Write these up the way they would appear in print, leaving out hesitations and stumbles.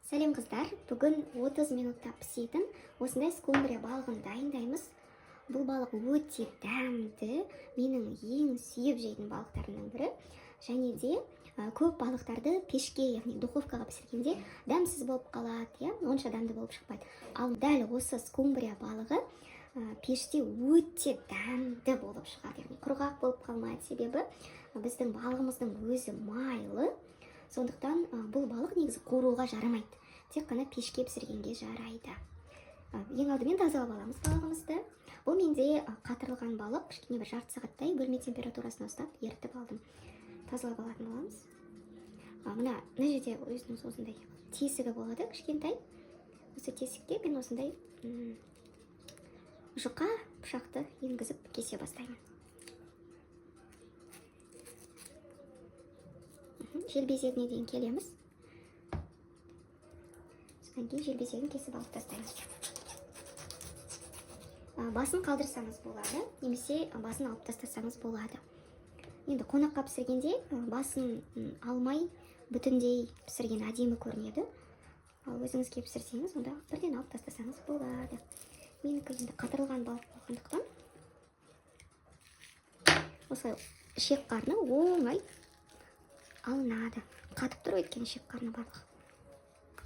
Сәлем, қыздар! Бүгін 30 минутта пісетін осындай скумбрия балығын дайындаймыз. Бұл балық өте дәмді, менің ең сүйіп жейтін балықтарымның бірі. Және де көп балықтарды пешке, яғни духовкаға пісіргенде дәмсіз болып қалады, иә, онша дәмді болып шықпайды. Ал дәл осы скумбрия балығы пеште өте дәмді болып шығады, яғни құрғақ болып қалмайды, себебі біздің балығымыздың өзі майлы. Сондықтан бұл балық негізі қуыруға жарамайды, тек қана пешке пісіргенге жарайды. Ең алдымен тазалап аламыз балығымызды. Бұл менде қатырылған балық, кішкене бір жарты сағаттай бөлме температурасына ұстап, ерітіп алдым. Тазалап алатын боламыз. Мына мына жерде өзінің осындай тесігі болады кішкентай. Осы тесікке мен осындай жұқа пышақты енгізіп кесе бастаймын. Желбезегіне дейін келеміз, содан кейін желбезегін кесіп алып тастаймыз. Басын қалдырсаңыз болады немесе басын алып тастасаңыз болады. Енді қонаққа пісіргенде басын алмай, бүтіндей пісірген әдемі көрінеді. Ал өзіңізге пісірсеңіз, онда бірден алып тастасаңыз болады. Менікі енді қатырылған балық болғандықтан, осылай ішек қарны оңай алынады. Қатып тұр, өйткені ішек қарны барлығы.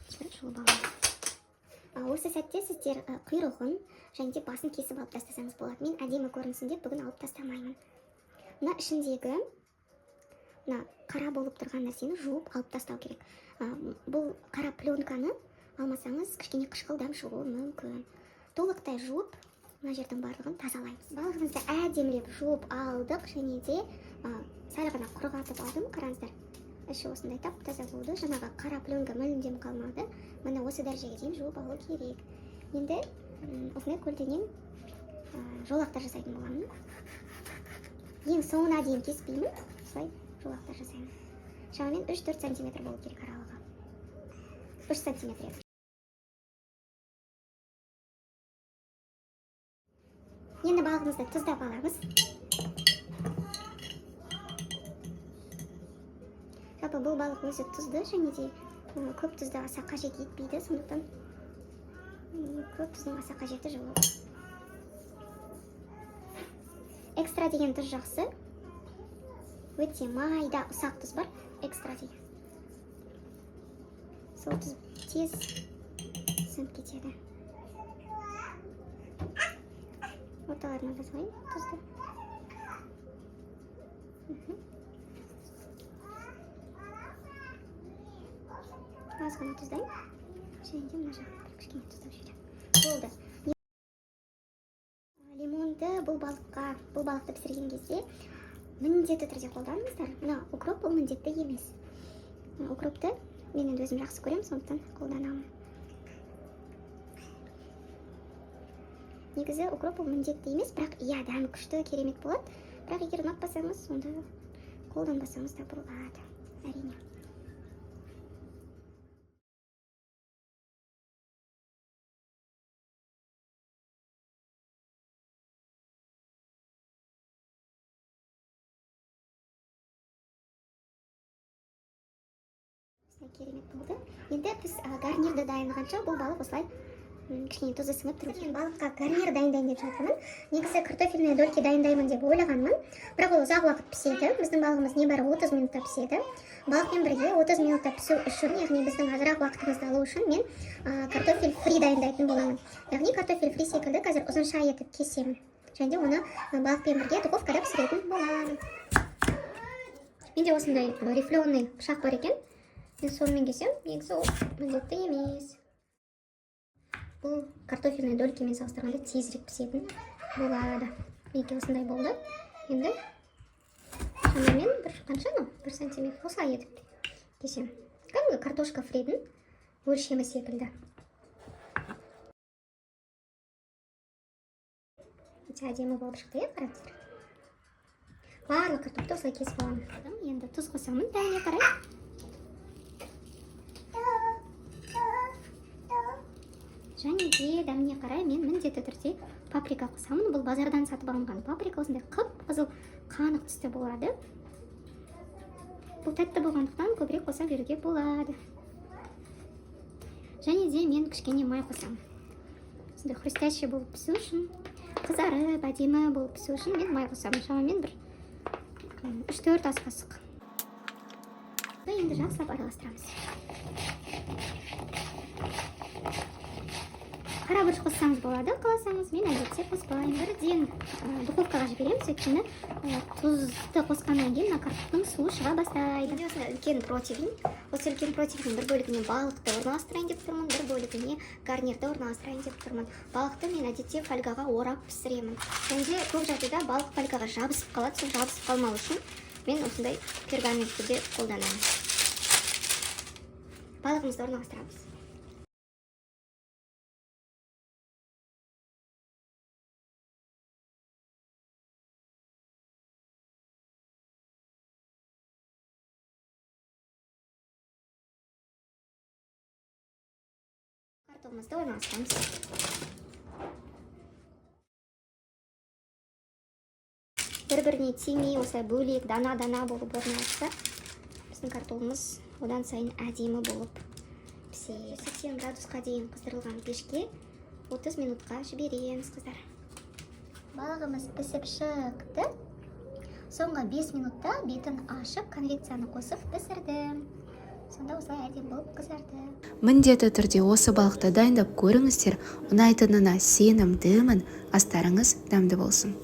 Осылай жұлып аламыз. Осы сәтте сіздер құйрығын және де басын кесіп алып тастасаңыз болады. Мен әдемі көрінсін деп бүгін алып тастамаймын. Мына ішіндегі мына қара болып тұрған нәрсені жуып алып тастау керек. Бұл қара пленканы алмасаңыз, кішкене қышқыл дәм шығуы мүмкін. Толықтай жуып, мына жердің барлығын тазалаймыз. Балығымызды әдемілеп жуып алдық және де сәл ғана құрғатып алдым. Қараңыздар, іші осындай тап таза болды, жаңағы қара пленка мүлдем қалмады. Міне, осы дәрежеге дейін жуып алу керек. Енді осындай көлденең жолақтар жасайтын боламын. Ең соңына дейін кеспеймін, осылай жолақтар жасаймын. Шамамен 3-4 сантиметр болу керек аралығы, 3 сантиметр еді. Енді балығымызды тұздап аламыз. Жалпы бұл балық өзі тұзды және де көп тұзды аса қажет етпейді, сондықтан көп тұздың аса қажеті жоқ. Экстра деген тұз жақсы, өте майда ұсақ тұз бар, экстра деген. Сол тұз тез сіңіп кетеді. Орталарына да салайын тұзды. Аз ғана тұздаймын және де мына жағын бір кішкене тұздап жіберемін, болды. Лимонды бұл балыққа, бұл балықты пісірген кезде міндетті түрде қолданыңыздар. Мына укроп, бұл міндетті емес. Укропты мен енді өзім жақсы көремін, сондықтан қолданамын. Негізі укроп бұл міндетті емес, бірақ иә, дәмі күшті, керемет болады. Бірақ егер ұнатпасаңыз, онда қолданбасаңыз да болады, әрине. Осындай керемет болды. Енді біз гарнирді дайындағанша, бұл балық осылай кішкене тұзы сіңіп тұру керек. Мен балыққа гарнир дайындайын деп жатырмын. Негізі картофельные дольки дайындаймын деп ойлағанмын, бірақ ол ұзақ уақыт піседі. Біздің балығымыз небәрі 30 минутта піседі. Балықпен бірге 30 минутта пісу үшін, яғни біздің азырақ уақытымызды алу үшін, мен картофель фри дайындайтын боламын. Яғни картофель фри секілді қазір ұзынша етіп кесемін және де оны балықпен бірге духовкада пісіретін боламын. Менде осындай рифленый пышақ бар екен, мен сонымен кесемін. Негізі ол міндетті емес. Бұл картофельный долькимен салыстырғанда тезірек пісетін болады. Мінекей, осындай болды. Енді шамамен бір қанша, мынау 1 сантиметр, осылай етіп кесемін, кәдімгі картошка фридің өлшемі секілді. Өте әдемі болып шықты, иә. Қараңыздар, барлық картопты осылай кесіп аламын. Енді тұз қосамын дәміне қарай және де дәміне қарай мен міндетті түрде паприка қосамын. Бұл базардан сатып алынған паприка, осындай қып қызыл қанық түсті болады. Бұл тәтті болғандықтан, көбірек қоса беруге болады. Және де мен кішкене май қосамын. Осындай хрустящий болып пісу үшін, қызарып, әдемі болып пісу үшін мен май қосамын. Шамамен бір 3-4 ас қасық. Енді жақсылап араластырамыз. Қара бұрыш қоссаңыз болады, қаласаңыз. Мен әдетте қоспаймын. Бірден духовкаға жібереміз, өйткені тұзды қосқаннан кейін мына картоптың суы шыға бастайды. Менде осындай үлкен противень. Осы үлкен противеньнің бір бөлігіне балықты орналастырайын деп тұрмын, бір бөлігіне гарнирді орналастырайын деп тұрмын. Балықты мен әдетте фольгаға орап пісіремін. Және де көп жағдайда балық фольгаға жабысып қалады. Сол жабысып қалмау үшін мен осындай пергаментті де қолданамын. Балығымызды орналастырамыз. Картопымызды орналастырамыз. Бір-біріне тимей, осылай бөлек, дана-дана болып орналасса, біздің картопымыз одан сайын әдемі болып піседі. 180 градусқа дейін қыздырылған пешке 30 минутқа жібереміз, қыздар. Балығымыз пісіп шықты. Соңғы 5 минутта бетін ашып, конвекцияны қосып пісірдім. Сонда осылай әдемі болып қызарды. Міндетті түрде осы балықты дайындап көріңіздер, ұнайтынына сенімдімін. Астарыңыз дәмді болсын.